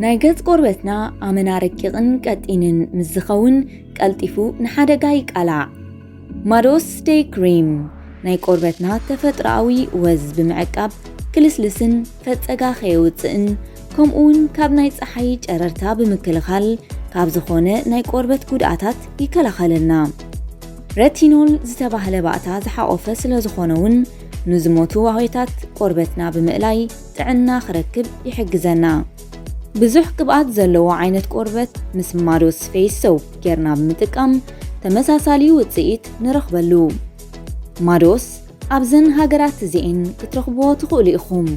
ናይ ገጽ ቆርበትና ኣመና ረቂቕን ቀጢንን ምስ ዝኸውን ቀልጢፉ ንሓደጋ ይቃላዕ። ማዶስ ደይ ክሪም ናይ ቆርበትና ተፈጥሮኣዊ ወዝ ብምዕቃብ ክልስልስን ፈጸጋ ከየውጽእን ከምኡውን ካብ ናይ ጸሓይ ጨረርታ ብምክልኻል ካብ ዝኾነ ናይ ቆርበት ጉድኣታት ይከላኸለልና። ረቲኖል ዝተባህለ ባእታ ዝሓቆፈ ስለ ዝኾነ እውን ንዝሞቱ ዋህዮታት ቆርበትና ብምእላይ ጥዕና ክረክብ ይሕግዘና። ብዙሕ ቅብኣት ዘለዎ ዓይነት ቆርበት ምስ ማዶስ ፌስ ሶፕ ጌርና ብምጥቃም ተመሳሳሊ ውጽኢት ንረኽበሉ። ማዶስ ኣብዘን ሃገራት እዚኤን ክትረኽብዎ ትኽእሉ ኢኹም።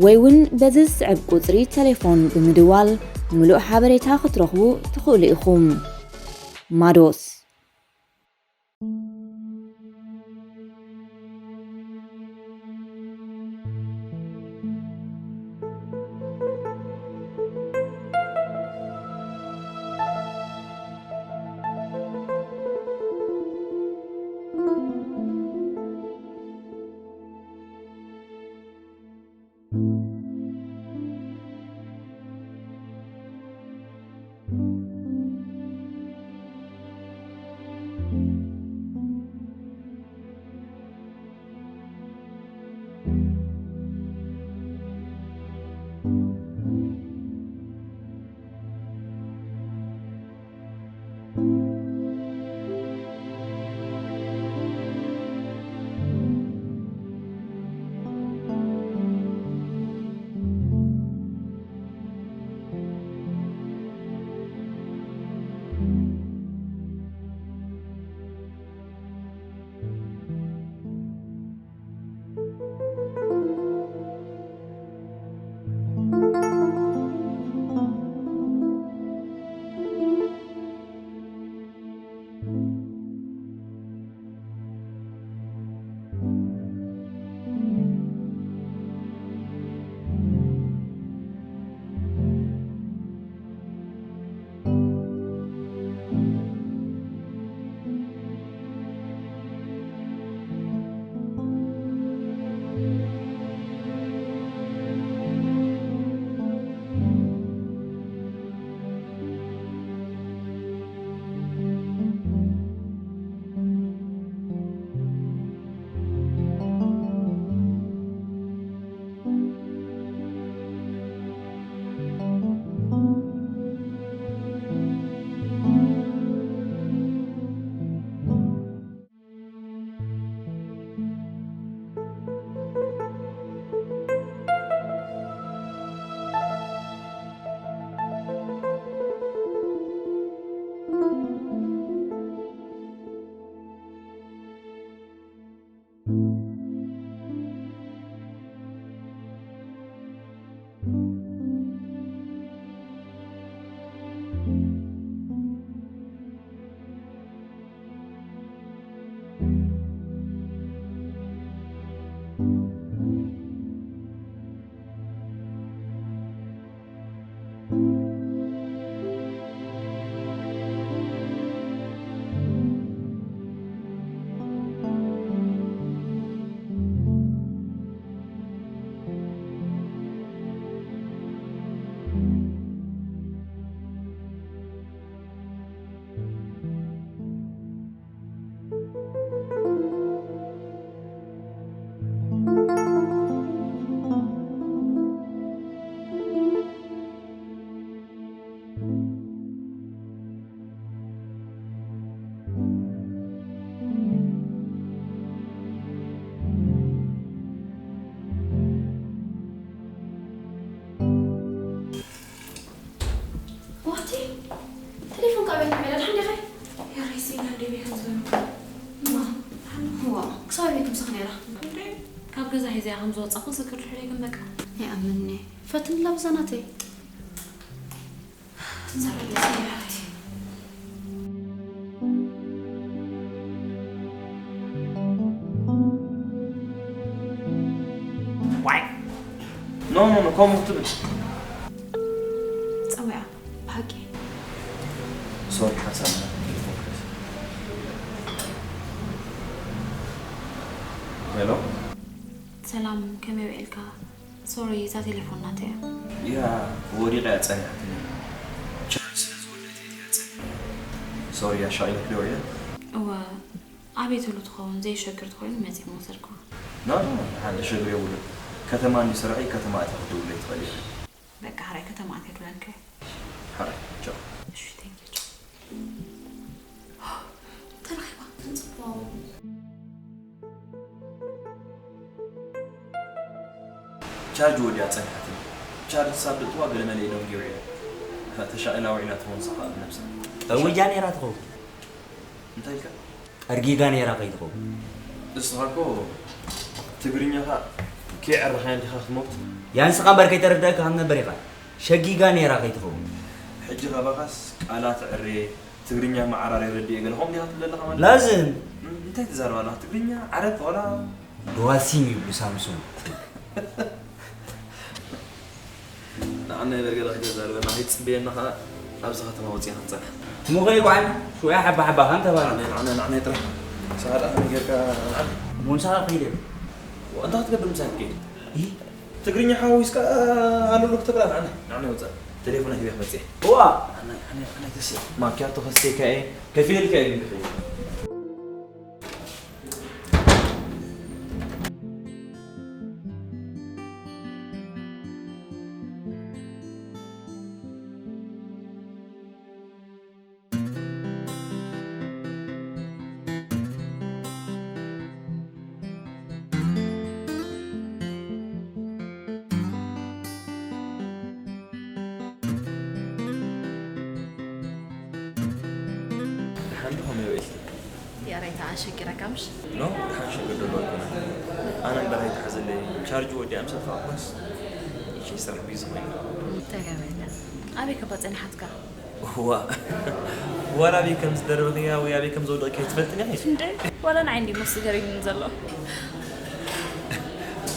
ወይ እውን በዚ ዝስዕብ ቁጽሪ ቴሌፎን ብምድዋል ምሉእ ሓበሬታ ክትረኽቡ ትኽእሉ ኢኹም። ማዶስ። ዋቲ፣ ቴሌፎን ካብ ቤት መለድ ሓንዲኸ? የሬሲ ናብ ደቤ ከም ዝበልኩ። እማ፣ ዋ፣ ክሳብ ቤት ምሳኽ ነይራ። እንዴ፣ ካብ ገዛ ሒዘያ ከም ዝወጻኹ ዝክር ድሕረይ ግን በቃ። ኣይኣምንኒ። ፈትንላ ብዛ ናተይ። ትዛረብ ደስ ይላል። ዋይ! ኖ፣ ኖ፣ ኖ፣ ከምኡ ትብል። ጸዊዓ፣ ብሓቂ። ሶሪ፣ ሓሳብ። ሄሎ? ሰላም፣ ከመይ ውዒልካ? ሶሪ፣ እዛ ቴሌፎን ናተይ እያ። ያ፣ ወዲቓ እያ ጸኒሓትኒ። ቻርጅ ስለ ዝወደአት እያ ጸኒሓ። ሶሪ፣ ኣሻቒለኪ ዶ እየ? እወ፣ ኣበይ ትህሉ ትኸውን? ዘየሸግር ተኾይኑ መጺእ ምወሰድኩኻ። ኖ፣ ኖ፣ ሓንቲ ሽግር የብሉን። ከተማ እንዲ ስራሐይ፣ ከተማ ኣትያ ክትደውለይ ትኽእሊ ኢኺ። በቃ፣ ሕራይ ከተማ ኣትየ ክደውለልካ እየ። ሕራይ፣ ቻው። እሺ፣ ቴንክ ዩ፣ ቻው። ተረኺባ፣ ክንጽበው። ቻርጅ ወዲኣ ጸኒሓትኒ። ቻርጅ ሳብ ደእትዋ ገለመለ ኢሎም ጌሩ እዮም። ተሻቒላ ውዒላ ትኸውን ንሳ ኸኣ ብነብሳ። ጠዊጃ ነይራ ትኸውን። እንታይ ኢልካ? ጠርጊጋ ነይራ ከይትኸውን። ንስኻ እኮ ትግርኛኻ ከየዕረኻያ እንዲኻ ክትሞት። ያ ንስኻ እምበር ከይተረድኣካ ከም ነበር ኢኻ። ሸጊጋ ነይራ ከይትኸውን። ሕጂ ካባኻስ ቃላት ዕሬ፣ ትግርኛ መዓራር የረድእ ገለ ከምኡ ዲኻ ትብል ዘለኻ ማለት? ላዝም። እም፣ እንታይ ትዛረብ ኣለኻ? ትግርኛ፣ ዓረብ፣ ዋላ? ዶዋሲም ይብሉ ሳምሶም። ንዓና ይበል ገለ ከይተዛረበና፣ ከይትጽበየና ኸኣ ኣብዚ ከተማ ወጺእና ክንጸንሕ። እሞ ከይጓዓል፣ ሽውያ ሓባ ሓባ ከም ተባለ። ንዓና፣ ንዓና፣ ንዓና ጥራሕ። ንስኻ ደኣ ከመይ ጌርካ ንዓና? እሞ ንስኻ ከይደ። እንታይ ክትገብር ምሳይ ትከይድ? ኢ? ትግርኛ ሓዊስካ ኣለሉ ክትብላ ንዓና፣ ንዓና ይወጻእ። ቴሌፎን ሂበ ክመጽእ። እዋ። ንዓና፣ ንዓና፣ ንዓና ይተስእ። ማኪያቶ ከስተይካ እየ፣ ከፊለልካ እየ ግን ክኸይድ። ደሓን ዶ ከመይ ውዒልኪ? ያሬታ ኣሸጊረካ ምሽ? ኖ፣ ደሓን ሸገር ዘሎ ኣይኮነን። ኣነ እምበር ኣይትሓዘለይ፣ ቻርጅ ወዲኣ ምሰ ተፋቆስ። ይቺ ስራሕ ቢዚ ኮይና። ተገበለ። ኣበይ ከባ ጸኒሓትካ? ዋ፣ ዋላ ኣበይ ከም ዝደረብክያ ወይ ኣበይ ከም ዘውደቕክያ ኣይትፈልጥን ኢኺ? እንደ ዋላ ንዓይ እንዲ ምስ ገሪሙኒ ዘሎ።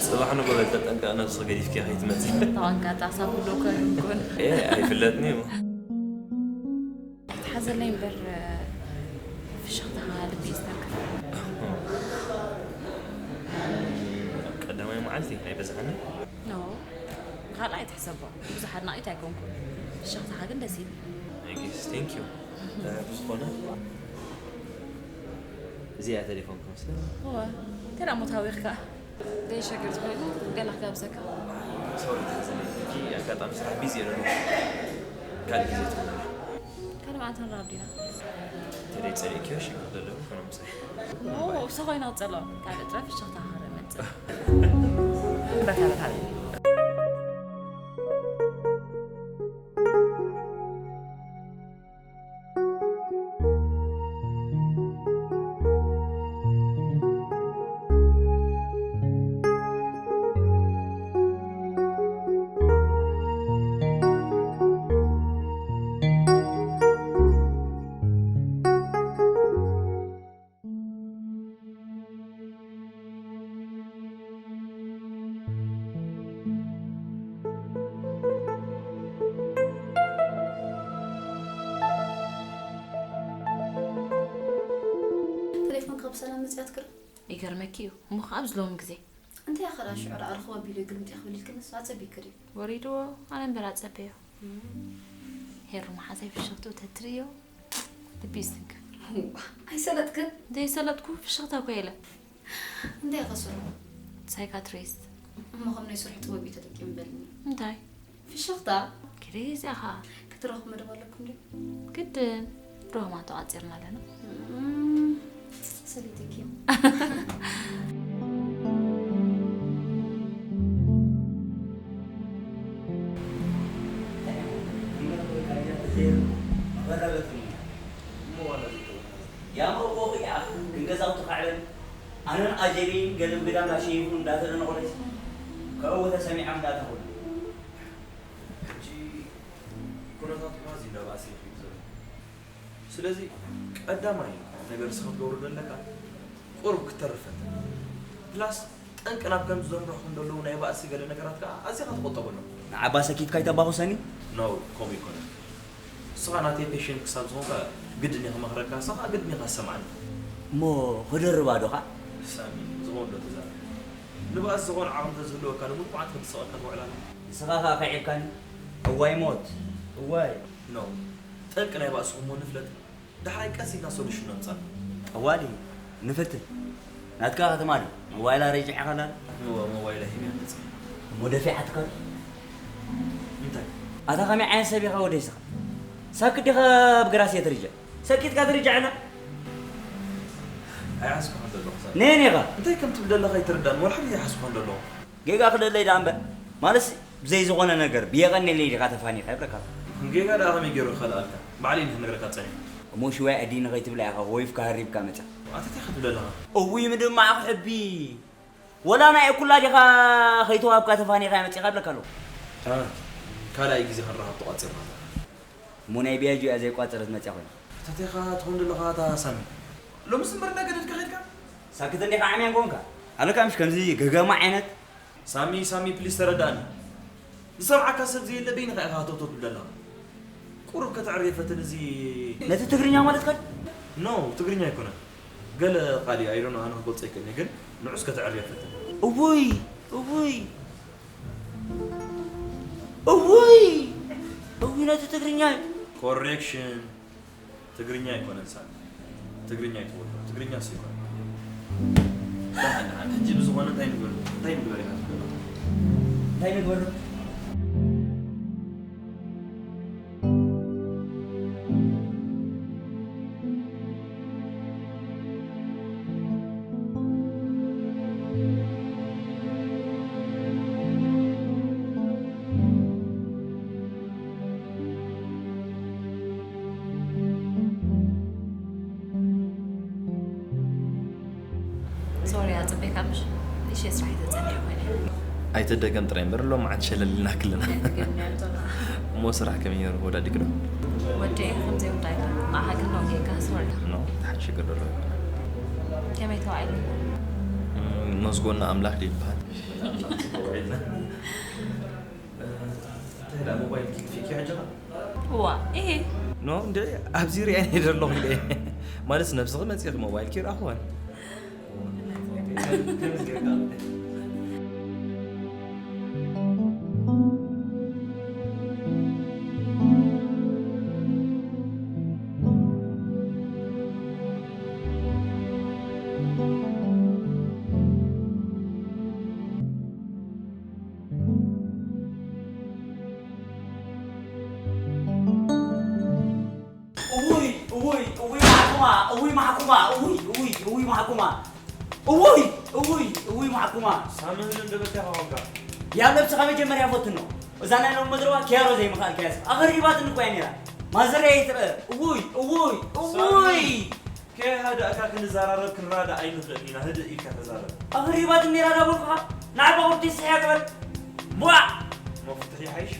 ጽባሕ ንጎ በል ተጠንቀቕ፣ ነብስኺ ገዲፍክያ ከይትመጺ። ተዋንካ ጣሳ ኩሉ ከንኩን። ኤ፣ ኣይፍለጥን እዩ። ኣይትሓዘለይ እምበር፣ ፍሽኽታኻ ልቢ ይስተንክፍ። ኣብ ቀዳማይ መዓልቲ ኣይበዝሓንን። ኖ፣ ካልኣይ ትሕሰቦ። ብዙሕ ኣድናቒት ኣይኮንኩን። ፍሽኽታኻ ግን ደስ ይብል። I guess, thank you። እ፣ ብዝኾነ፣ እዚኣ ቴሌፎን ክመስል። እወ፣ እንታይ ደኣ ሞት ሃዊኽካ? ዘይሸግር ዝኾይኑ ገለ ክጋብዘካ። ሶሪ፣ ትሕዝኒ። ሕጂ ኣጋጣሚ ስራሕ ቢዚ እየ ዘለኹ። ካልእ ግዜ ትብለኒ። ካልእ መዓልቲ ንራኸብ ዲና? እንተ ደይ ጸሊእክዮ ሽግር ዘለዎ ኮነ ምሳይ። ኦ፣ እሱ ኮይና ክጸሎ። ካልእ ጥራይ ፍሽኽታ ክርኢ መጽእ። በታ፣ በታ። ቴሌፎንካ ብሰላም መጽያትካ ዶ? ይገርመኪ እዩ እሞ፣ ከኣ ኣብዚ ሎሚ ግዜ። እንታይ ኢኻ ደኣ ሽዑ ደኣ ርኽቦ ኣቢሉ ግርምጥ ክብል ኢልክንስ ኣጸቢክዮ ድዩ? ወሪድዎ፣ ኣነ እምበር ኣጸበዮ። እም። ሄሩ መሓዛይ ፍሽኽትኡ ተትርእዮ፣ ልቢ ይስትንክፍ። እዋ፣ ኣይሰለጥክን? ዘይሰለጥኩ ፍሽኽታ እኮ የለን። እንታይ ኢኻ ስርሑ? ሳይካትሪስት። እሞ ከም ናይ ስርሑ ጥበብ እዩ ተጠቂሙ በልኒ። እንታይ? ፍሽኽታ? ግዜ እዚኣ ኸኣ። ክትረኽቡ መደብ ኣለኩም ድዩ? ግድን። ሮማ ተቋጺርና ኣለና። እም፣ ሰለይተኪ። የኣእምሮ እኮ ኺኣ ክንገዛውቲ ካዕበን ኣነን ኣጀሊን ገለ ብግዳም ኣሸይፉ እንዳተደነቑለስ ካብኡ ተሰሚዖም እንዳተኹሉ። ሕጂ ኩነታትኩም ኣዝዩ እንዳባእሰ ይኸይድ ዘሎ። ስለዚ ቀዳማይ ነገር ንስኻ ክትገብሮ ዘለካ ቁሩብ ክትተርፍ ፈትን። ፕላስ ጠንቂ ናብ ከምዚ ዘምርሑኹም ዘለዉ ናይ ባእሲ ገለ ነገራት ከኣ ኣዚኻ ትቑጠበሎም። ንዓባ ሰኪፍካ ኣይተባኹሰኒ? ኖ፣ ከምኡ ኣይኮነን። ንስኻ ናተይ ፔሸንት ክሳብ ዝኾንካ ግድን እየ ክመኽረካ፣ ንስኻ ግድን ኢኻ ትሰምዓኒ። እሞ ክድርባ ዶ ኸኣ? ሳሚ፣ ዝኾን ዶ ትዛረብ? ንባእሲ ዝኾነ ዓቕሚ ተዝህልወካ፣ ንምኩዓት ክትስቐካ ትውዕል ኣላ። ንስኻ ኸኣ ከዒብካኒ። እዋይ ሞት፣ እዋይ። ኖ፣ ጠንቂ ናይ ባእስኹም እሞ ንፍለጥ። ዳሕራይ ቀስ ኢልና ሶሉሽን ነምጻሉ። ጠዋሊ፣ ንፍትን። ናትካ ከተማ ድዩ? ሞባይላ ረጂዕኻ ኣላ? እወ፣ ሞባይላ ሂበያ መጽእ። እሞ ደፊዓትካ ድዩ? እንታይ? ኣታ ከመይ ዓይነት ሰብ ኢኻ ወደይ ስኻ? ሳክት ዲኻ ኣብ ግራስ እየ ትርጃ? ሰኪትካ ትርጃ ኣላ? ኣይሓስኩኻን ዘለኹ ሰብ። ነየን ኢኻ? እንታይ ከም ትብል ዘለኻ ኣይትርዳእን፣ ወላ ሓደ ኣይሓስኩኻን ዘለኹ። ጌጋ ክደለይ ደኣ እምበር። ማለትሲ ብዘይ ዝኾነ ነገር ብየቐንየለይ ዲኻ ተፋኒኻ ይብለካ። ጌጋ ደኣ ከመይ ገይሩ ክኸልኣልካ? ባዕለይ እንዲ ክነግረካ ጸኒሐ። እሞ ሽወይ ኣዲኒ ከይትብላ ኢኻ ወይፍካ ሃሪብካ መጻ። ኣታ እንታይ ክትብል ኣለኻ? እውይ ምድማዕ ክሕቢ። ወላ ናይ እኩላ ዲኻ ከይተዋብካ ተፋኒኻ መጺኻ ይብለካ ኣለኹ። ታ-፣ ካልኣይ ግዜ ክንራኸብ ተቋጺርና ኣለና። እሞ ናይ ቢያጆ እያ ዘይቋጸረት መጺኣ ኮይና። ኣታ እንታይ ኢኻ ትኾን ዘለኻ ኣታ ሳሚ? ሎምስ እምበር እናገደድካ ኸድካ? ሳክት እንዲኻ ዓምያን ኮንካ። ኣለካ ምሽ ከምዚ ገገማ ዓይነት ሳሚ፣ ሳሚ፣ ፕሊስ ተረዳእኒ። ዝሰምዓካ ሰብ ዘየለ በይንኻ ኢኻ ሃተውተው ትብል ዘለኻ። ቁሩብ ከተዕርየ ፈትን እዚ ነቲ ትግርኛ ማለትካ ድዩ? ኖ፣ ትግርኛ ኣይኮነን። ገለ ቃል እዩ፣ I don't know፣ ኣነ ክገልጾ ኣይክእልን እየ፣ ግን ንዑስ ከተዕርየ ፈትን። እውይ፣ እውይ፣ እውይ፣ እውይ፣ ነቲ ትግርኛ እዩ። ኮሬክሽን። ትግርኛ ኣይኮነን ሳሚ። ትግርኛ ኣይትበሎ። ትግርኛ ሲ ይኮነ። ደሓን፣ ደሓን። ሕጂ ብዝኾነ እንታይ ንግበር? እንታይ ንግበር ኢኻ ትብለና? እንታይ ንግበር? ሶሪ፣ ኣጽቤካ ምሽ? ንእሽተይ ስራሕ ተጸኒሐ ኮይነ። ኣይትደገም ጥራይ እምበር፣ ሎምዓንቲ ሸለል ኢልና ክልና። ኣይትደገም እያ፣ ዞና። እሞ ስራሕ ከመይ ነይሩ? ወዳዲክ ዶ? ወዲ እየ፣ ከምዘይ ወዳዲክ። ንዓኻ ግን ሎሚ ጌጋ፣ ሶሪ። ኖ፣ እንታይ ሽግር ዘለዎ ኣይኮነን። ከመይ ተዋዒሉ? እም፣ መዝጎና ኣምላኽ ድዩ ይበሃል? እንታይ ደኣ ሞባይል ኪድ ፊኪ ሕጂ ኸ? እዋ፣ እሄ። ኖ፣ እንደ ኣብዚ ሪኣይ ነይ ዘለኹ ኢለ። ማለት ነብስኺ መጺኺ ሞባይል ኪድ ኣኽዋን። እውይ፣ እውይ፣ እውይ፣ ማሕኩማ፣ እውይ፣ ማሕኩማ፣ እውይ፣ እውይ፣ እውይ፣ ማሕኩማ፣ እውይ፣ እውይ፣ እውይ፣ ማሕኩማ። ሳሚ፣ ህዝቢ እንደበደኻ ወጋ። ያብ ነብስኻ መጀመርያ ፈትኖ። እዛ ናይ ሎሚ መድረባ ኪያሮ ዘይምኽኣል ከያስ ኣኸሪባትኒ እኮ እያ ነይራ። ማዘርያ ይትረአ። እውይ፣ እውይ፣ እውይ። ሳሚ፣ ከይሃደእካ ክንዘራረብ ክንራዳእ ኣይንኽእልን ኢና። ህድእ ኢልካ ተዛረብ። ኣኸሪባትኒ ነይራ ዳበልኩኻ። ንዓባ ወዲ ስሕያ ግበር። ቧዕ! መፍትሒ ይሓይሽ።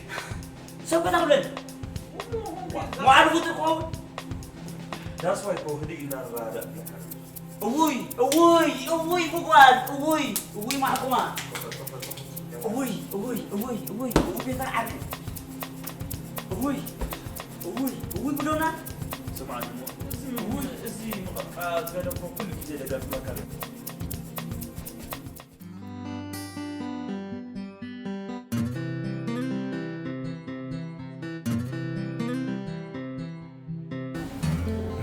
ሰብ ከታኽብለኒ። መዓል ፍጡር ክኸውን። ዳስ ዋይ እኮ ህድእ ኢልና ንረዳዳእ። እውይ፣ እውይ፣ እውይ ጉጓዝ፣ እውይ፣ እውይ ማሕኩማ። እውይ፣ እውይ፣ እውይ፣ እውይ፣ እውይ ቤተር ዓርኪ። እውይ፣ እውይ፣ እውይ ብሎና። ስምዓኒ እሞ፣ እዚ፣ እውይ። እዚ ምቕርቃር ገለ እኮ ኩሉ ግዜ ደጋግመካ ኣሎ።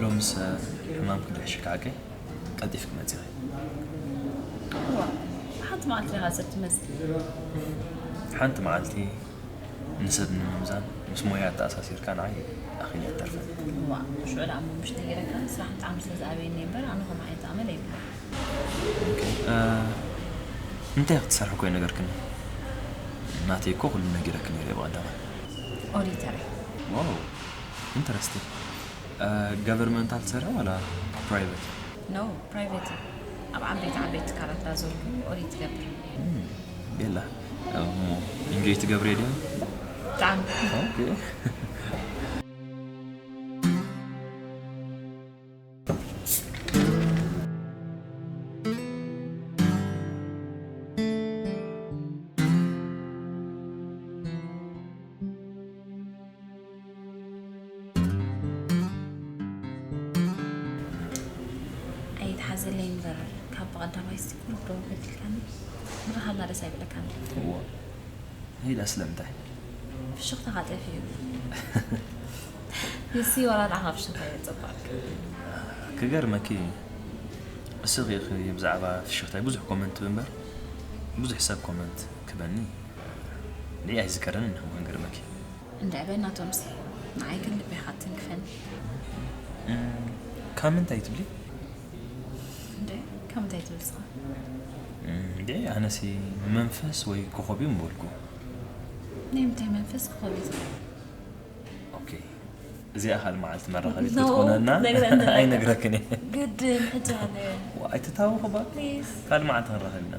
ሎምስ ሕማም ክድሕሽካ ዓቀይ ቀልጢፍኪ መጺኺ። እዋ፣ ሓንቲ መዓልቲ ኢኻ ሰብ ትመስል። ሓንቲ መዓልቲ ንሰብ ንምምዛን ምስ ሞያ ኣተኣሳሲርካ ንዓይ ኣኺሉ ኣይተርፍን። እዋ፣ ሽዑ ደኣ እሞ ምሽ ነጊረካ፣ ስራሕ ብጣዕሚ ስለ ዝኣበየኒ እምበር፣ ኣነ ከምኡ ዓይነት ኣመል የብለይን። ኦኬ፣ እ፣ እንታይ ክትሰርሒ እኮ ይነገርክኒ? ናተይ እኮ ኩሉ ነጊረኪ ነይረ ብቐዳማይ። ኦዲተር እየ። ዋው፣ ኢንተረስቲንግ። እ፣ ጋቨርንመንታል ትሰርሒ ዋላ ፕራይቬት? ኖ፣ ፕራይቬት እዩ። ኣብ ዓበይቲ ዓበይቲ ትካላት እንዳዞርኩ ኦዲት ትገብር። እም፣ ቤላ፣ እሞ ኢንጆይ ትገብሪ ድዩ? ብጣዕሚ። ኦኬ። ኣይትሓዘለይ እምበር ካብ ብቐዳማይ እስቲ ቁሩብ ደው በልካኒ፣ ምርኻብና ደስ ኣይብለካን? እዎ። ሄዳ ስለምንታይ? ፍሽኽታኻ ጠፊኡ። ንሲ ዋላ ንዓኻ ፍሽኽታ የጸባእካ። ክገርመኪ፣ እስኺ ኢኺ ብዛዕባ ፍሽኽታይ ብዙሕ ኮመንት ትህቢ እምበር፣ ብዙሕ ሰብ ኮመንት ክበኒ ንይ ኣይዝከረን እንሆ። ክገርመኪ። እንድዒ በናቶምሲ፣ ንዓይ ግን ልበይ ኢኻ ትንክፈኒ። እም፣ ካብ ምንታይ ትብሊ? እንድዒ ካብ ምንታይ ትብል ንስኻ? እም፣ እንድዒ ኣነሲ መንፈስ ወይ ኮኾብ እዩ ምበልኩ። ናይ ምንታይ መንፈስ ኮኾብ እዩ ዝብል? ኦኬ፣ እዚኣ ካልእ መዓልቲ መራኸቢት ኖ፣ ክትኮነና ክትነግረኒ ኣለካ። ኣይነግረክን እየ። ግድን፣ ሕጂ ሃለዮ። ዋ፣ ኣይትታወኺ እባ። ፕሊዝ። ካልእ መዓልቲ ክንራኸብ ኢና።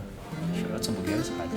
ሽዑ ጽቡቅ ገይረ ስሓት።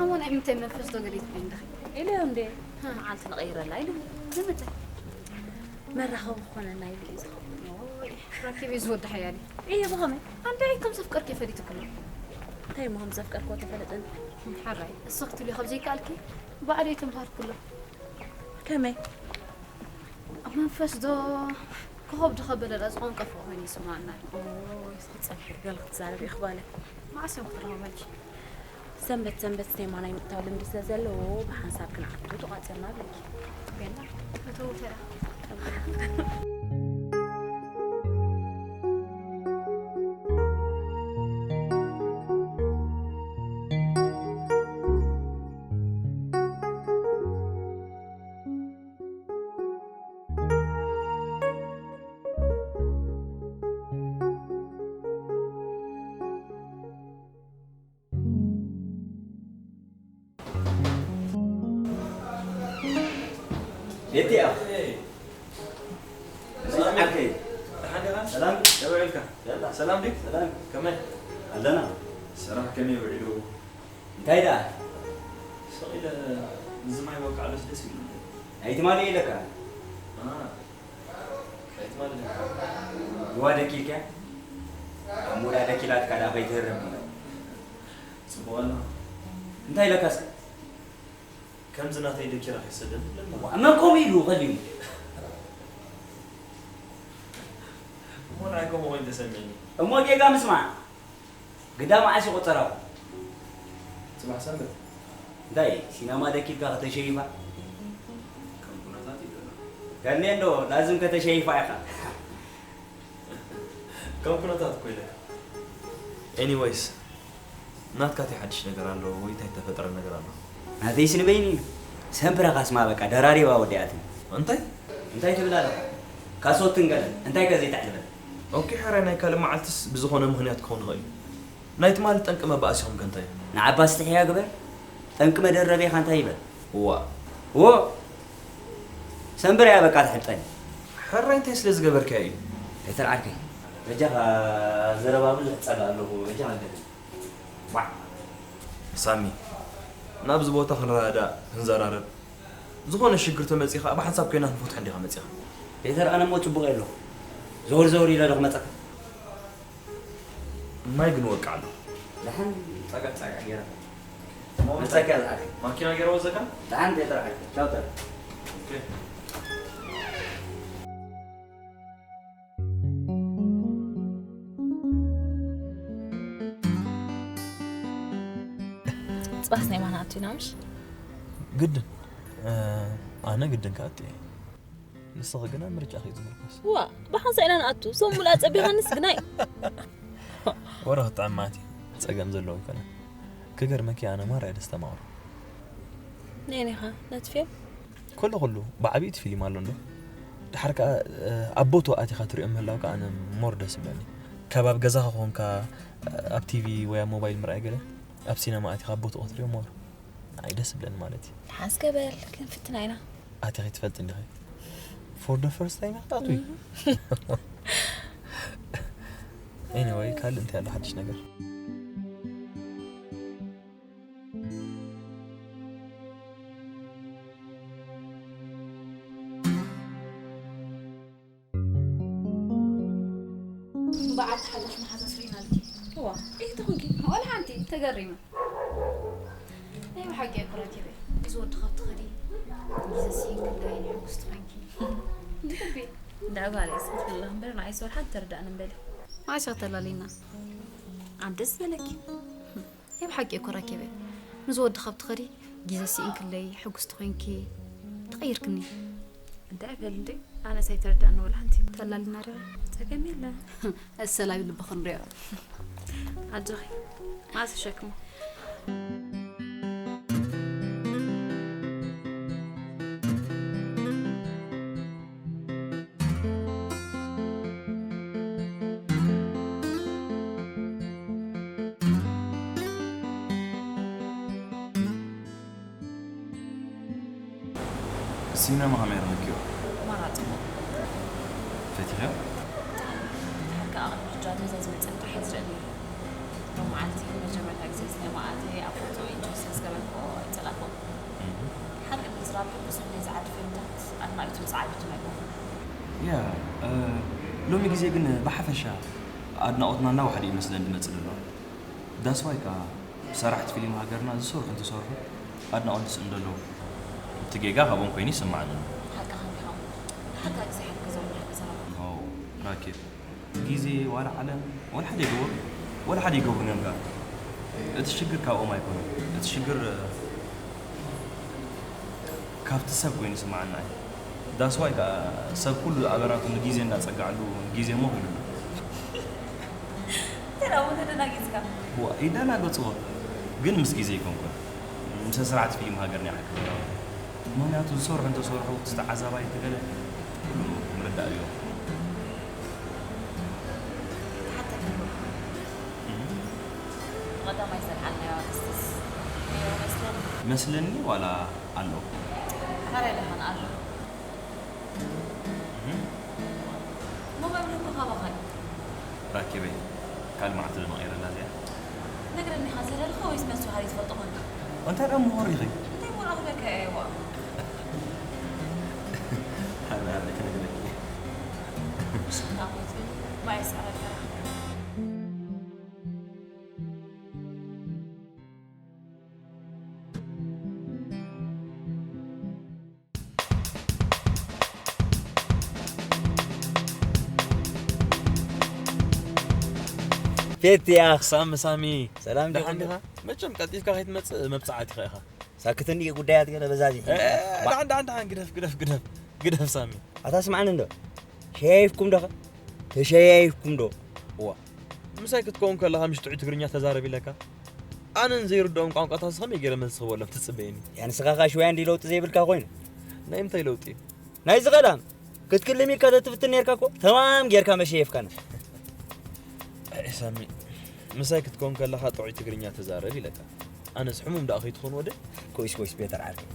ኣሞ ናይ ምንታይ መንፈስ ዶ ገለ ትብሊ ኣለኺ? ኢለ እንዴ? መዓልቲ ንቐይረላ ኢሉ። ንምንታይ? መራኸቢ ክኾነና ይብል እዩ ዝኸውን። ኦይ፣ ራኪብ እዩ ዝወዲ ሓያል እዩ። እየ ብኸመይ? ኣንደይ ከም ዘፍቀርኪ ፈሊጡ ኩሉ። እንታይ እሞ ከም ዘፍቀርክዎ ተፈለጠኒ? ሓራይ፣ እሱ ክትብሊ ካብ ዘይከኣልኪ፣ ባዕለይ ተምሃርኩ ኣሎ። ከመይ? ኣብ መንፈስ ዶ ኮኸብ ዶ ከበለላ ዝቐንቀፎ ኮይኑ ይስምዓና። ኦይ፣ እስኪ ጸንሒ ገለ ክትዛረቢ ኢኺ ጓለይ። መዓስ እዮም ክትራኸቡ መልኪ? ሰንበት ሰንበት ሲኔማ ናይ ምእታው ልምዲ ስለ ዘለዎ ብሓንሳብ ክንኣቱ ተቋጺርና ብለኪ። ቤላ፣ እተው ተራ። ቤትያ። ሰላም ዓርከይ። ደሓን ዲኻ? ሰላም። ከመይ ውዒልካ? ሰላም። ሰላም ድዩ? ሰላም። ከመይ? ኣለና። ስራሕ ከመይ ውዒሉ? እንታይ ደኣ? ስቕ ኢለ እዚ ማይ ወቃዕሎስ ደስ ይብለኒ። ናይ ትማሊ ኢለካ። አ፣ ናይ ትማሊ ኢለካ። ይዋ ደኪልካ? ኣሞ ደኣ ደኪላትካ ደኣ ከይትህረም። ጽቡቕ ኣሎ። እንታይ ኢለካ እስከ? ከምዚ ናተይ ደኪራ ከይሰደድ ኣለና። ዋ፣ መን ከምኡ ኢሉ ከሊሙ? እሞ ንዓይ ከምኡ ኮይኑ ተሰሚዕኒ። እሞ ጌጋ ምስማዕ። ግዳ መዓስ እዩ ቆጸራኹም? ጽባሕ ሰንበት። እንታይ፣ ሲነማ ደኪልካ ከተሸይፋ? ከም ኩነታት እዩ ዘሎ። ከኔ እንዶ፣ ላዝም ከተሸይፋ ኢኻ። ከም ኩነታት እኮ ኢለ። ኤኒወይስ፣ ናትካ እንታይ ሓድሽ ነገር ኣሎ ወይ እንታይ እተፈጠረ ነገር ኣሎ? ናተይስ ንበይኑ እዩ። ሰምፕረ ካስማ በቃ ደራሪባ ወዲኣትኒ። እንታይ? እንታይ ትብል ኣለኻ? ካሶትን ገለን፣ እንታይ ከ ዘይተዕልበን? ኦኬ፣ ሕራይ ናይ ካልእ መዓልትስ ብዝኾነ ምኽንያት ክኸውን ይኽእል እዩ። ናይ ትማሊ ጠንቂ መባእሲኹም ከ እንታይ እዩ? ንዓባ ኣስትሕያ ግበር፣ ጠንቂ መደረቢኻ እንታይ ይበል? እዋ። እዎ። ሰንብር እያ በቃ ትሕብጠኒ። ሕራይ እንታይ ስለ ዝገበርካዮ እዩ? ኣይተልዓልከይ። በጃኻ ዘረባ ብዙሕ ጸላእ ኣለኹ፣ በጃኻ ግደፈኒ። ዋዕ። ሳሚ፣ ናብዚ ቦታ ክንረዳዳእ፣ ክንዘራረብ፣ ዝኾነ ሽግር ተመጺኻ፣ ብሓንሳብ ኮይና ክንፈትሖ እንዲኻ መጺኻ። ፔተር፣ ኣነ እሞ ጽቡቕ እየ ኣለኹ። ዘወር ዘወር ኢለ ዶ ክመጸካ? ማይ ግን ወቅዕ ኣሎ። ደሓን ጸገዕ ጸገዕ ገይረ። መጸካ ዝኣክል። ማኪና ገይረ ወዘካ? ደሓን ፔተር፣ ቻው፣ ቻው። ኦኬ። ጽባሕ ናይ ማና ኣቲና ምሽ? ግድን። እ፣ ኣነ ግድን ክኣቱ እየ። ንስኺ ግና ምርጫኺ እዩ ዝምርኮስ። ዋ፣ ብሓንሳእ ኢና ንኣቱ። ሶም ሙሉእ ኣጸቢኻንስ ግናይ። ወረ ክጥዕም ማለት እዩ። ጸገም ዘለዎ ኣይኮነን። ክገርመኪ ኣነ ማራ እየ ደስታ ማውሮ። ነየኒኻ? ነቲ ፊልም? ኩሉ ኩሉ፣ ብዓቢኡ እቲ ፊልም ኣሎ እንዶ። ድሓር ከኣ፣ እ፣ ኣብ ቦትኡ ኣቲኻ ትሪኦ ምህላውካ ኣነ ሞር ደስ ይብለኒ። ካብ ኣብ ገዛኻ ኮንካ፣ እ፣ ኣብ ቲቪ ወይ ኣብ ሞባይል ምርኣይ ገለ፣ ኣብ ሲነማ ኣቲኻ ኣብ ቦትኡ ክትሪኦ ሞር ንዓይ ደስ ይብለኒ ማለት እዩ። ሓስከ በል፣ ክንፍትና ኢና። ኣቲኺ ትፈልጢ እንዲኺ? For the first time ኢኺ ትኣትዊ? እህ። Anyway፣ ካልእ እንታይ ኣሎ ሓድሽ ነገር? እምበኣር ተሓላፍ መሓዛስ ርኢናልኪ። እዋ፣ ኢህ ትኹንኪ? ወላ ሓንቲ፣ ተገሪመ። ናይ ብሓቂ እኮ ረኪበ። እዚ ወዲ ካብ ትኸዲ፣ ግዜ ስኢንክለይ ሕጉስቲ ኮንኪ። ብልቢ። እንዳ ጓለይ እስኪ ትብሊ እምበር፣ ንዓይስ ወላ ሓንቲ ተረዳእኒ እምበሊ። መዓስ ኢኻ ተላሊና? ኣብ ደስ ዝበለኪ። ናይ ብሓቂ እኮ ረኪበ። ምስ ወዲ ካብ ትኸዲ፣ ግዜ ስኢንክለይ፣ ሕጉስቲ ኮይንኪ፣ ተቐይርክኒ። እንታይ በል እንዴ? ኣነስ ኣይተረዳእኒ ወላ ሓንቲ። ተላሊና ዶ? ጸገም የለ። ኣሰላቢ ልብኺ ንሪኦ። ኣጆኺ። መዓስ ሸክሙ? ሲነማ ከመይ ረኺብክዮ? ማራ ጽቡቕ። ፈቲኽዮ? ሓቂ ኣቕርብ ሕጂ ነዛ ዝመጸኒ ጥራሕ እየ ዝርኢ ነይረ። ሎም መዓልቲ መጀመርታ ግዜ ሲነማ ኣትየ ኣብ ፎቶ ኢንጆይ ስለ ዝገበርክዎ ኣይጸላእክዎን። ሓቂ ንምዝራብ ግን ብዙሕ ናይ ዝዓዲ ፊልምታት ኣድናቒቱን ሰዓቢቱን ኣይኮንኩን። ያ፣ እ፣ ሎሚ ግዜ ግን ብሓፈሻ ኣድናቖትና እናወሓደ እዩ መስለን ዝመጽእ ዘሎ። That's why ከኣ ሰራሕቲ ፊልም ሃገርና ዝሰርሑ እንተሰርሑ ኣድናቖት ዝስእኑ ዘለዉ። እቲ ጌጋ ካብኦም ኮይኑ ይስምዓኒ ኣሎ። ሓቅኻ እንዲኻ እሞ ሓንቲ ግዜ ሓቂ ዘብሎ ሓቂ ዘረባ። ኖ፣ ራኬብ፣ ግዜ ዋላ ዓለም ዋላ ሓደ ይገብሩ፣ ዋላ ሓደ ይገብሩን እዮም ከኣ። እቲ ሽግር ካብኦም ኣይኮነን። እቲ ሽግር፣ እ፣ ካብቲ ሰብ ኮይኑ ይስምዓኒ ኣነ። That's why ከኣ ሰብ ኩሉ ኣበራቱ ንግዜ እናጸግዓሉ ግዜ እሞ ኺሉ ኣሎ። እንታይ ደኣ እሞ ተደናጊጽካ? ዋ፣ ይደናገጽዎ። ግን ምስ ግዜ ኣይኮንኩን። ምስ ስርዓት ፊልም ሃገርና ይሓክም። ምኽንያቱ ዝሰርሑ እንተሰርሑ፣ እቲ ተዓዛባይ እቲ ገለ ኩሉ ምርዳእ እዩ። ሓተካ። ቀዳማይ ዘልዓልናዮ ኣርእስትስ ነይሩ መስለኒ። መስለኒ ዋላ ኣሎ? ሓራይ ደሓን ኣሎ። እሞ መብርሂ እኮ ካባኻ እዩ። ራኪበይ፣ ካልእ መዓልቲ ዶ ነቒረላ እዚኣ? ነግረኒ ኢኻ ዘለልኻ ወይስ መልሲ ወሃቢ ትፈልጦ ኮንካ? እንታይ ደኣ ምሁር ኢኺ? እንታይ እሞ ረኺበካ እየ ዋ? ሃለ ሃለ ክነግረኪ። ሽታ ኮትብል ማይ ስዕረካ። ፌት ያኽ ሳሚ ሳሚ ሰላም ደሓን ዲኹም? ዲኻ? መቸም ቀልጢፍካ ከይትመጽእ መብጻዓት ኢኻ ኢኻ። ሳክትኒ ጉዳያት ገለ በዛዚሕ እ፣ ደሓን ደሓን ደሓን ግደፍ ግደፍ ግደፍ ግደፍ ሳሚ። ኣታ ስምዓኒ እንዶ ሸያይፍኩም ዶ ተሸያይፍኩም ዶ ዋ ምሳይ ክትከውን ከለኻ ምሽ ጥዑይ ትግርኛ ተዛረብ ኢለካ ኣነ ንዘይርድኦም ቋንቋታት ከመይ ገይረ መልሲ ክህበሎም ትጽበየኒ? ያ ንስኻ ኸኣ ሽወያ እንዲ ለውጢ ዘይብልካ ኮይኑ ናይ ምንታይ ለውጢ እዩ? ናይዚ ቀዳም ክትክልም ኢልካ ተትፍትን ነርካ እኮ ተማም ጌርካ መሸየፍካና። ኣይ ሳሚ ምሳይ ክትከውን ከለኻ ጥዑይ ትግርኛ ተዛረብ ኢለካ ኣነስ ሕሙም ደኣ ከይትኾን ወደ ኮይስ ኮይስ ፔተር ዓርከይ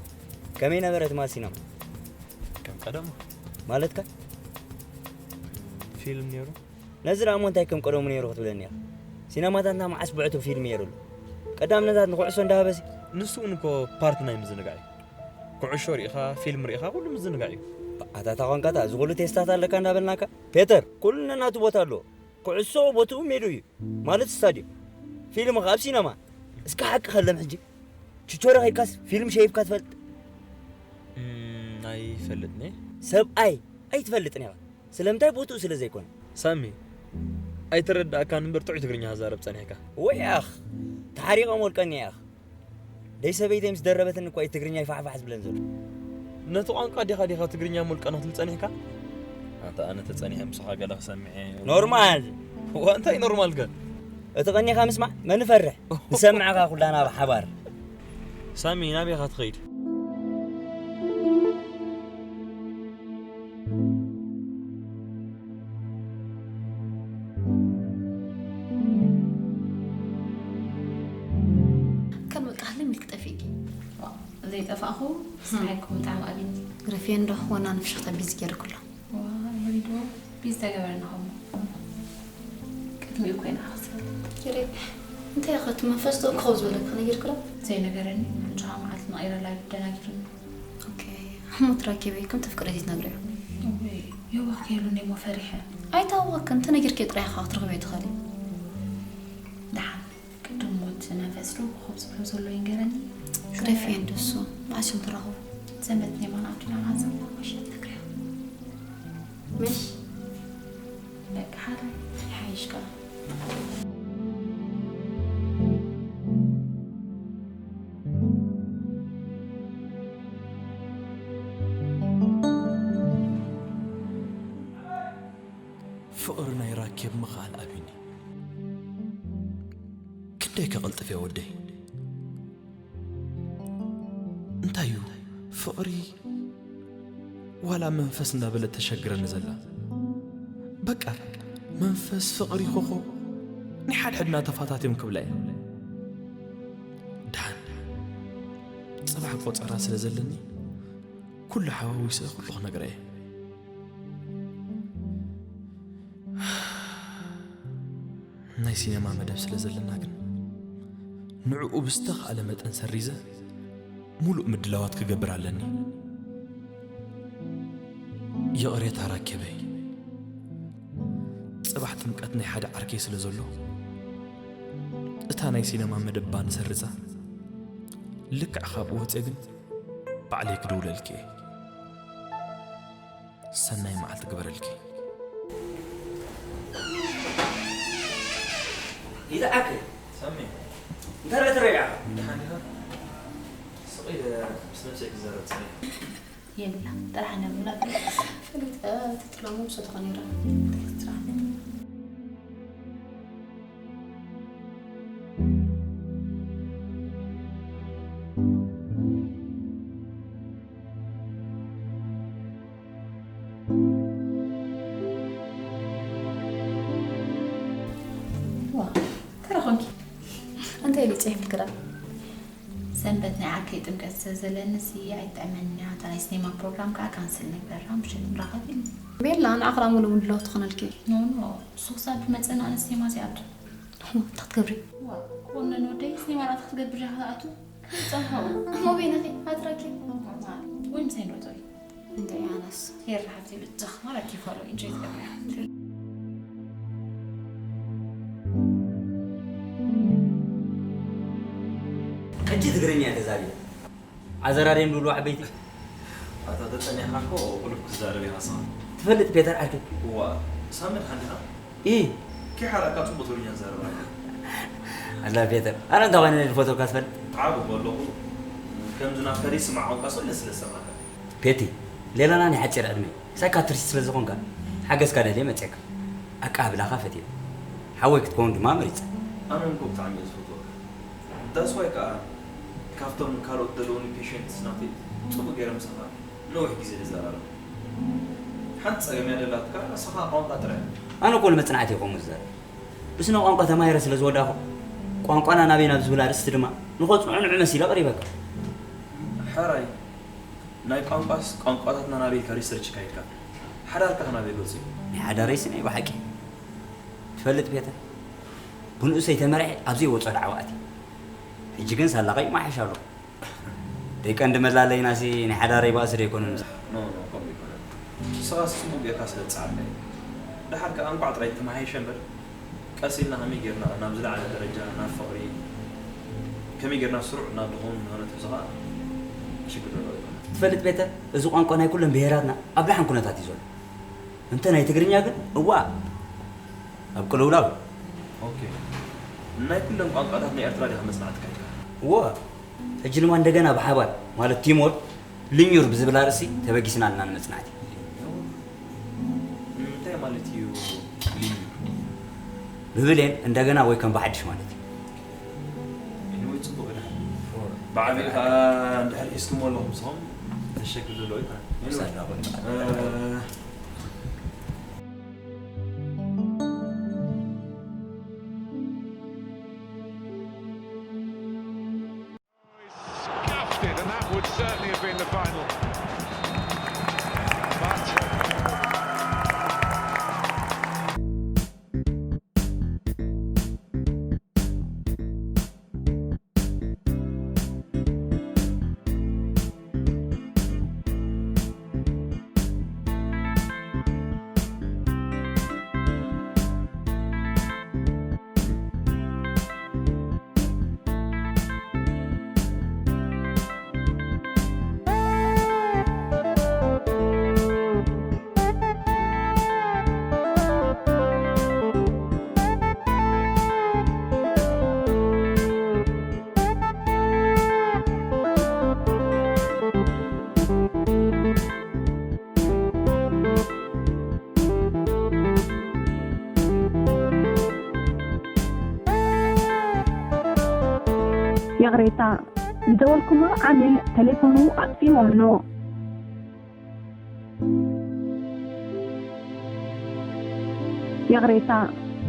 ከመይ ነበረ ትማል ሲነማ? ከም ቀደሙ ማለትካ ፊልም ነይሩ ነዚ ደኣ እሞ እንታይ ከም ቀደሙ ነይሩ ክትብለኒ ኢኻ? ሲነማታትና መዓስ ብዕቱብ ፊልም ነይሩሉ? ቀዳምነታት ንኩዕሶ እንዳሃበሲ ንሱ እውን እኮ ፓርት ናይ ምዝንጋዕ እዩ። ኩዕሾ ርኢኻ ፊልም ርኢኻ ኩሉ ምዝንጋዕ እዩ። ኣታታ ቋንቃታ እዚ ኩሉ ቴስታት ኣለካ እንዳበልናካ ፔተር ኩሉ ነናቱ ቦታ ኣለዎ። ኩዕሶ ቦትኡ ሜድኡ እዩ ማለት ስታድዮም ፊልም ከኣ ኣብ ሲነማ። እስከ ሓቂ ከለም ሕጂ ችቾረ ከይድካስ ፊልም ሸይፍካ ትፈልጥ? እም፣ ኣይፈልጥኒ። ሰብኣይ ኣይትፈልጥን ኢኻ። ስለምንታይ ቦትኡ ስለ ዘይኮነ። ሳሚ ኣይተረዳእካን እምበር ጥዑይ ትግርኛ ክዛረብ ጸኒሕካ። ወይ ኣኽ ተሓሪቐ ሞልቀኒ ኢኻ። ደይ ሰበይተይ ምስ ደረበትኒ እኮ እዩ ትግርኛ ይፋሕፋሕ ዝብለን ዘሎ። ነቲ ቋንቋ ዲኻ ዲኻ ትግርኛ ሞልቀኒ ክትብል ጸኒሕካ? ኣንታ ኣነ ተጸኒሐ ምሳኻ ገለ ክሰምዕ እየ። ኖርማል። እዋ እንታይ ኖርማል ከ? እቲ ቀኒኻ ምስማዕ መን ይፈርሕ? ንሰምዕኻ ኩላና ብሓባር። ሳሚ ናበይ ኢኻ ትኸይድ? ከም በቃ ህልም ኢልክ ጠፊእኪ። ዋ፣ ዘይጠፋእኹ ስራሕኩም ብጣዕሚ ኣብዩኒ። ግረፍየ እንዶ ዋና ንፍሽኽታ ቢዚ ገይርኩ ኣሎ። ዋ፣ ይሪድዎ ቢዚ ተገበርና ኸሞ። ቅዲ ሚኡ ኮይና ክስብ። ጀሬ፣ እንታይ ኢኻ እቲ መንፈስ ደው ክኸው ዝበለካ ነጊርክ ዶ? ዘይነገረኒ፣ ብቻ መዓልቲ ነቒረላ እዩ ደናጊሩኒ። ኦኬ፣ እሞ ትራኪበይ ከም ተፍቅሪ ዘይትነግርዮ? እወይ፣ የዋህ ከይብሉኒ እሞ ፈሪሐ። ኣይታወቅክን፣ ተነጊርክዮ ጥራይ ኢኻ ክትረኽብዮ ትኽእሊ። ደሓን፣ ቅድም ሞት መንፈስ ዶ ኮኾብ ዝብሎ ዘሎ ይንገረኒ። ግደፍዮ እንደሱ፣ መዓስ እዮም ትራኸቡ? ሰንበት ናይ ማና ኣብዲና መዓዛ። ምሸት ነግርዮ። ምሽ? በቃ ሓራይ፣ ይሓይሽካ። ፍቕሪ ናይ ራኬብ ምኽኣል ኣቢኒ። ክንደይ ከቐልጥፍ እየ ወደይ? እንታይ እዩ ፍቕሪ? ዋላ መንፈስ እንዳበለት ተሸግረኒ ዘላ። በቃ መንፈስ፣ ፍቕሪ፣ ኮኾብ ናይ ሓድሕድና ተፋታትዮም ክብላ እየ። ደሓን ጽባሕ ቆጸራ ስለ ዘለኒ ኩሉ ሓዋዊሰ ኩሉ ክነግራ እየ። ናይ ሲነማ መደብ ስለ ዘለና ግን ንዕኡ ብዝተኻእለ መጠን ሰሪዘ ሙሉእ ምድላዋት ክገብር ኣለኒ። ይቕሬታ ራኬበይ፣ ጽባሕ ጥምቀት ናይ ሓደ ዓርከይ ስለ ዘሎ እታ ናይ ሲነማ መደብ ባኒ ሰርዛ። ልክዕ ካብ ወጽየ ግን ባዕለይ ክድውለልኪ እየ። ሰናይ መዓልቲ ግበረልኪ። ይትዓከ። ሳሚ። እንታይ ትረኣ? ደሓን ኢኻ? ስቕ ኢለ ምስ ነብሰይ ክዛረብ ጸኒሐ። የብላ፣ ጥራሕ ነብላ። ፍሉጥ፣ እ፣ ትትሎሞ ምሰ ተኾነ ይረአ። እንታይ ትረኣ? ዋ፣ እንታይ ደኣ ኾንኪ? እንታይ ኢሉ ጸይፍልኪ ደኣ? ሰንበት ናይ ዓርከይ ጥምቀት ስለ ዘለኒ ሲ ኣይጥዕመኒ እያ። እታ ናይ ሲኔማ ፕሮግራም ከኣ ካንስል ንግበራ፣ ምሸት ንራኸብ ኢሉ። ቤላ፣ ንዓኺ ደኣ ሙሉእ ምድላው ትኾነልኪ። ኖ፣ ኖ፣ ንሱ ክሳብ ዝመጸና ኣነ ሲኔማ ዘይኣቱ። እንታይ ክትገብሪ? ዋ፣ ክኾነኒ ወደይ፣ ሲኔማ ደኣ ክትገብር ኢኻ ትኣቱ? ከይጸንሖ። እሞ በይንኺ ኣትረኪ። ወይ ምሳይ ንዶ ትርኢ? እንታይ ኣነስ። ሄር ሓብቲ ብጃኻ ማለት ይፋሎ ኢንጆይ ትገብሪ። ሕጂ ትግርኛ ተዛሪ። ዓዘራርየም ዝብሉ ዓበይቲ። ኣታ ተጸኒሕካ እኮ ቁልፍ ክትዛረብ ኢኻ ንስኻ። ትፈልጥ ፔተር ዓርከይ? እዋ፣ ሳሚ ደሓን ዲኻ? ኢ። ኪሓላካ ጽቡቅ ትግርኛ ትዛረብ ኣለኻ። ኣላ ፔተር፣ ኣነ እንታይ ኮይነ ዝፈትወካ ትፈልጥ? ዓቢ እኮ ኣለኹ። ከምዚ ናብ ፈሪስ ስማዕ ቋንቋ ሰው ለስለስ ሰማዕካ። ፔቲ፣ ሌላና ናይ ሓጺር ዕድመ፣ ሳይካትሪስት ስለ ዝኾንካ፣ ሓገዝካ ደልየ መጺአካ። ኣቀባብላኻ ፈትየ። ሓወይ ክትከውን ድማ መሪጸ። ኣነ እንኮ ብጣዕሚ እየ ዝፈትወካ። That's why ከኣ ካብቶም ካልኦት ዘለዉኒ ፔሸንትስ ናተይ ጽቡቅ ገይረ ምሳኻ ነዊሕ ግዜ ንዘራረብ። ሓንቲ ጸገም እያ ደላትካ፣ ንስኻ ቋንቋ ጥራይ። ኣነ እኮ ንመጽናዕቲ እየ ከምኡ ዝዛረብ። ብስነ ቋንቋ ተማሂረ ስለ ዝወዳእኹ፣ ቋንቋና ናበይ ናብ ዝብል ኣርእስቲ ድማ ንኸጽንዖ ንዑ መሲለ ኣቕሪበካ። ሕራይ፣ ናይ ቋንቋስ ቋንቋታትና ናበይ ኢልካ ሪሰርች ካይድካ? ሓዳርካ ከ ናበይ ገጹ እዩ? ናይ ሓዳረይሲ ናይ ብሓቂ። ትፈልጥ ፔተር፣ ብንኡሰይ ተመርዐ ኣብ ዘይወጾ ዳዕዋ ኣትየ። ሕጂ ግን ሳላቐይ ይመሓየሽ ኣሎ። ደይ ቀንዲ መላለይናሲ ናይ ሓዳረይ ባእሲ ዶ ኣይኮነን? ኖ፣ ኖ፣ ከምኡ ኣይኮነን። ንስኻስ ጽቡቕ ጌርካ ስለ ትጸዓርካ እዩ። ደሓር ከኣ እንቋዕ ጥራይ ተመሓየሸ እምበር፣ ቀስ ኢልና ከመይ ጌርና ናብ ዝለዓለ ደረጃ፣ ናብ ፍቕሪ፣ ከመይ ጌርና ስሩዕ ናብ ዝኾኑ ንኽነትሕዞ ከኣ ሽግር ዘለዎ ኣይኮነን። ትፈልጥ ቤተ፣ እዚ ቋንቋ ናይ ኩለን ብሄራትና ኣብ ደሓን ኩነታት እዩ ዘሎ። እንተ ናይ ትግርኛ ግን፣ እዋእ! ኣብ ቅልውላው። ኦኬ። ናይ ኩለን ቋንቋታት ናይ ኤርትራ ዲኻ መጽናዕቲ ካይድካ? እወ። ሕጂ ድማ እንደገና ብሓባር፣ ማለት ቲምወርክ፣ ልኙር ብዝብል ኣርእስቲ ተበጊስና ኣለና ንመጽናዕቲ። እንታይ ማለት እዩ ልኙር? ብብሌን እንደገና ወይ ከም ብሓድሽ ማለት እዩ። ኤኒወይ፣ ጽቡቕ እዩ። ብዓቢኡ ከኣ እንድሕር ሒዝኩሞ ኣለኹም ንስኹም፣ ዘሸግር ዘለዎ ኣይኮነን። ኤኒወይ፣ ክሳድና ኮይኑ። እ፣ Scuffed it, and that would certainly have been the final. But ይቕሬታ፣ ዝደወልኩሞ ዓሚል ቴሌፎኑ ኣጥፊእዎ ኣሎ። ይቕሬታ፣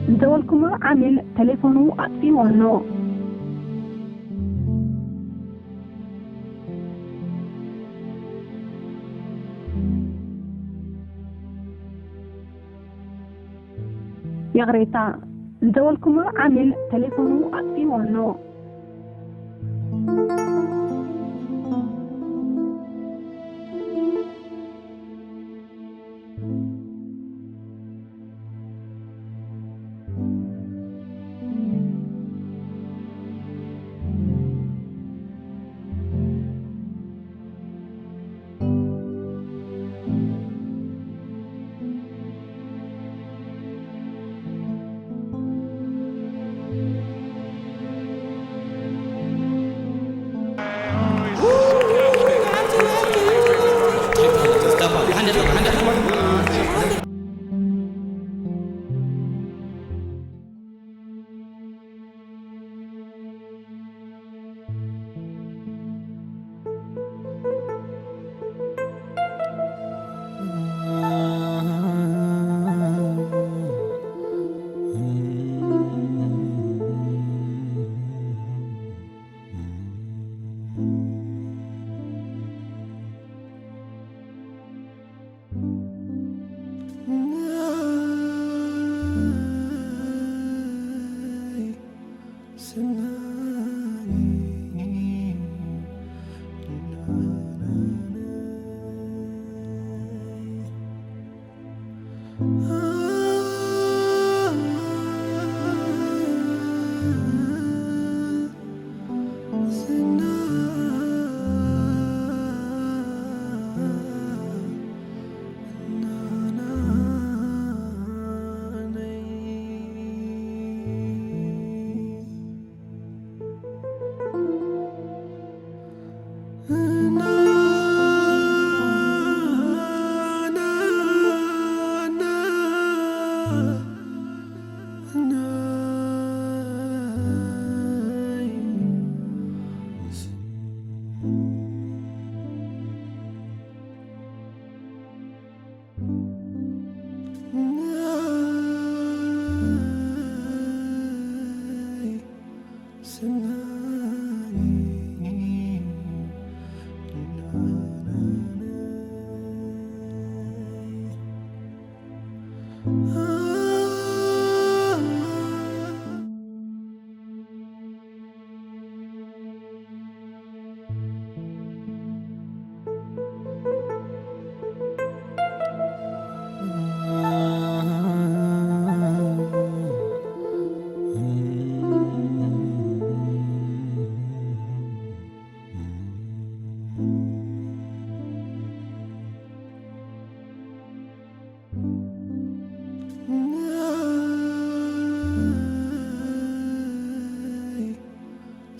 ዝደወልኩሞ ዓሚል ቴሌፎኑ ኣጥፊእዎ ኣሎ። ይቕሬታ፣ ዝደወልኩሞ ዓሚል ቴሌፎኑ ኣጥፊእዎ ኣሎ። ሰላም።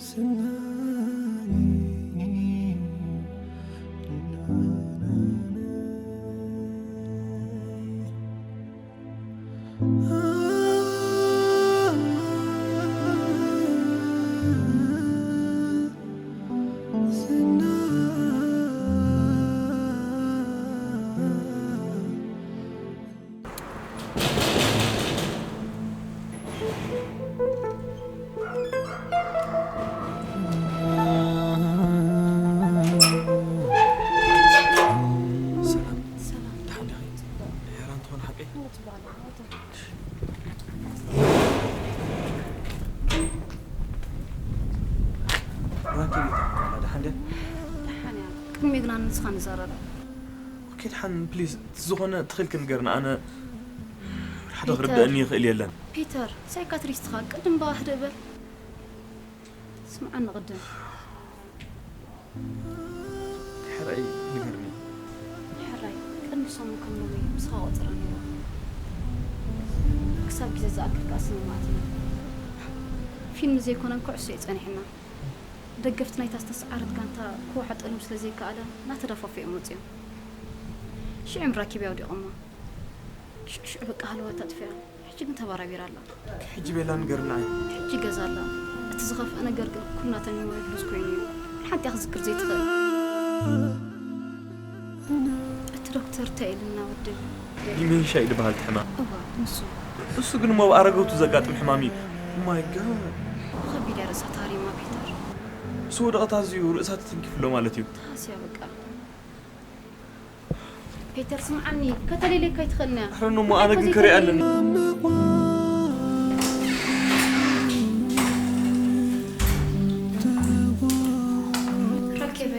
ሰላም። ደሓን ዲኺ? ጽቡቕ። ሄራን ትኾን ሓቀይ? ጽቡቕ፣ ጽቡቕ ኣለኹ። ራኪ፣ ደሓን ድያ? ደሓን እያ። ቅድሚ ግና ንስኻ ንዛረብ። ኦኬ፣ ደሓን፣ ፕሊዝ፣ ዝኾነ ትኽእል ክንገርና። ኣነ ሓደ ፒተር። ክርደእኒ ይኽእል የለን። ፒተር፣ ሳይካትሪስት ኢኻ። ቅድም እባ ህድእ በል። ስምዓኒ ቅድም። ሕራይ ንገርኒ። ሕራይ፣ ቅድሚ ሰሙን ከም ሎሚ ምሳኻ ቆጺረ ነይረ። ክሳብ ግዜ ዝኣክል ከኣ ስምማዕትና። ፊልም ዘይኮነን ኩዕሶ እዩ ጸኒሕና። ደገፍቲ ናይታ ዝተሰዓረት ጋንታ ክወሓጠሎም ስለ ዘይከኣለ እናተደፋፍኡ እዮም ወጺኦም። ሽዑ እዮም ራኪበያ ኣውዲቖማ። ሽዑ ሽዑ በቃ ሃለዋታ ኣጥፊኣ። ሕጂ ግን ተባራቢራ ኣላ። ሕጂ ቤላ ንገርና። ሕጂ ገዛ ኣላ። እቲ እቲ ዝኸፍአ ነገር ግን ኩሉ ናተን ህይወት ሉዝ ኮይኑ እዩ። ሓንቲ እያ ክዝክር ዘይትኽእል። እቲ ዶክተር እንታይ ኢሉና ወደይ? ዲሜንሻ እዩ ዝበሃል እቲ ሕማም። እዋ፣ ንሱ። እሱ ግን እሞ ኣብ ኣረገውቱ ዘጋጥም ሕማም እዩ። ማይ ጋድ። ብኸቢድ እያ ርእሳ ተሃሪማ ፒተር። ምስ ወደቐት ኣዝዩ ርእሳ ተተንኪፉ ኣሎ ማለት እዩ። ተሃስያ በቃ። ፒተር ስምዓኒ፣ ከተሌለካ ኣይትኽእልና። ኣረ እሞ ኣነ ግን ከሪኣ ኣለኒ። ረኪበ።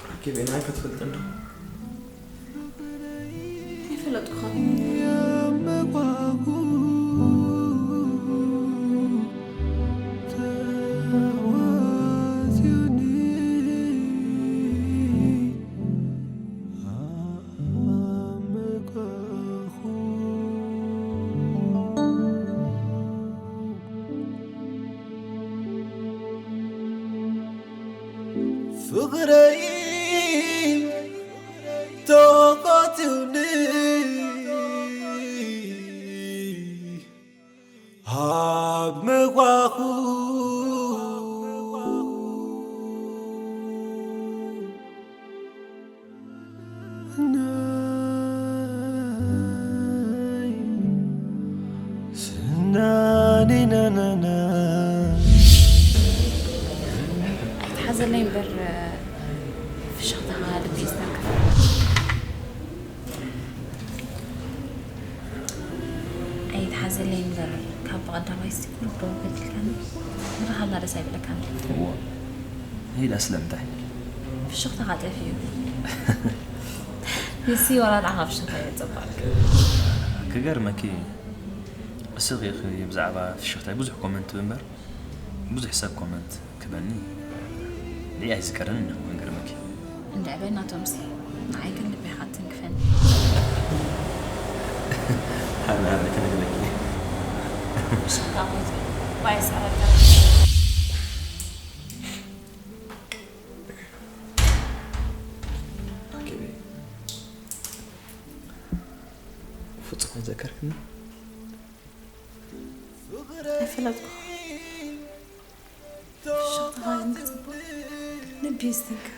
ረኪበ፣ ንዓይ ከትፈልጥኒ ዶ? ኣይፈለጥኩኻን። ፍቕረይ ተቐትኒ ኣብ ምጓኹ ናይ ስናኒ ናናና ኣይትሓዘለይ እምበር ፍሽኽታኻ ልቢ ይስተንክፍ። ኣይትሓዘለይ እምበር ካብ ብቐዳማይ ስቲ ቁሩብ ደው በዲልካኒ ምርኻብና ደስ ኣይብለካን። እዎ። ሄዳ ስለምንታይ? ፍሽኽታኻ ጠፊኡ። ንሲ ዋላ ንዓኻ ፍሽኽታ እየ ዘጸባእካ። ክገርመኪ እስኺ ኢኺ ብዛዕባ ፍሽኽታይ ብዙሕ ኮመንት ትህቢ እምበር ብዙሕ ሰብ ኮመንት ክበኒ ንዒ ኣይዝከረንን እየ ክገርመኪ። እንድዒ በይ ናቶምሲ ንዓይ ግን ልቢ ኢኻ ትትንክፈኒ። ሃና ሃና ክነግረኪ። ፍሽኽታ ኾይቱ ባይ ሰረታ። ፍጹም ኣይዘከርክኒ? ኣይፈለጥኩ። ፍሽኽታኻ ግን ክጽብቕ ልቢ ይስትንክፍ።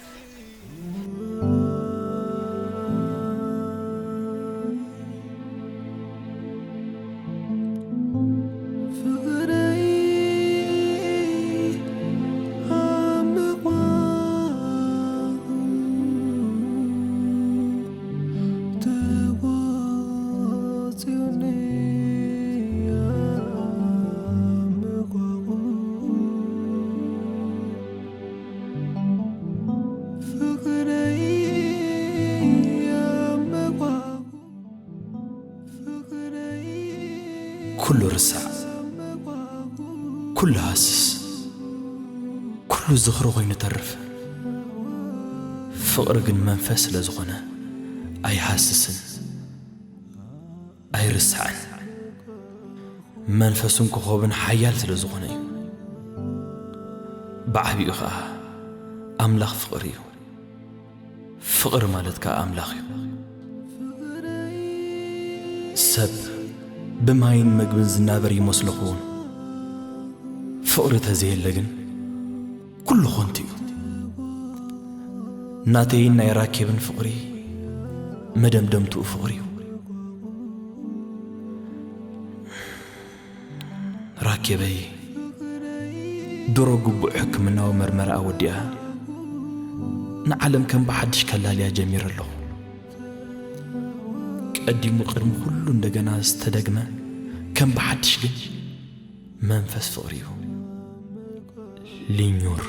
ኩሉ ርሳዕ፣ ኩሉ ሃስስ፣ ኩሉ ዝኽሪ ኮይኑ ተርፍ። ፍቕሪ ግን መንፈስ ስለ ዝኾነ ኣይሃስስን፣ ኣይርሳዕን። መንፈሱን ኮኾብን ሓያል ስለ ዝኾነ እዩ። ብዓቢኡ ኸኣ ኣምላኽ ፍቕሪ እዩ። ፍቕሪ ማለት ከኣ ኣምላኽ እዩ። ሰብ ብማይን መግብን ዝናበር ይመስሎ ኸውን። ፍቕሪ ተዘየለ ግን ኩሉ ኾንቱ እዩ። ናተይን ናይ ራኬብን ፍቕሪ መደምደምትኡ ፍቕሪ እዩ። ራኬበይ ድሮ ግቡእ ሕክምናዊ መርመራኣ ወዲኣ ንዓለም ከም ብሓድሽ ከላልያ ጀሚረ ኣለኹ። ቀዲሙ ቅድሚ ኩሉ እንደገና ዝተደግመ ከም ብሓድሽ ግን መንፈስ ፍቕሪ እዩ። ሊኙር።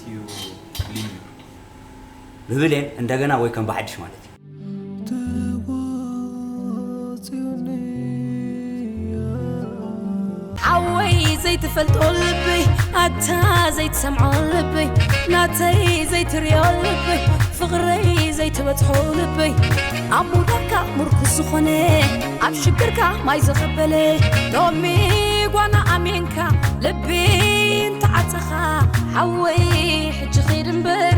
እዩ ልዩ። ብብሌን እንደገና ወይ ከም ብሓድሽ ማለት እዩ። ሓወይ ዘይትፈልጦ ልበይ ኣታ ዘይትሰምዖ ልበይ ናተይ ዘይትሪኦ ልበይ ፍቕረይ ዘይትበጽሖ ልበይ ኣብ ሙዳካ ምርኩስ ዝኾነ ኣብ ሽግርካ ማይ ዘቐበለ ሎሚ ጓና ኣሜንካ ልቢ እንተዓጸኻ ሓወይ ሕጂ ኺድ እምበር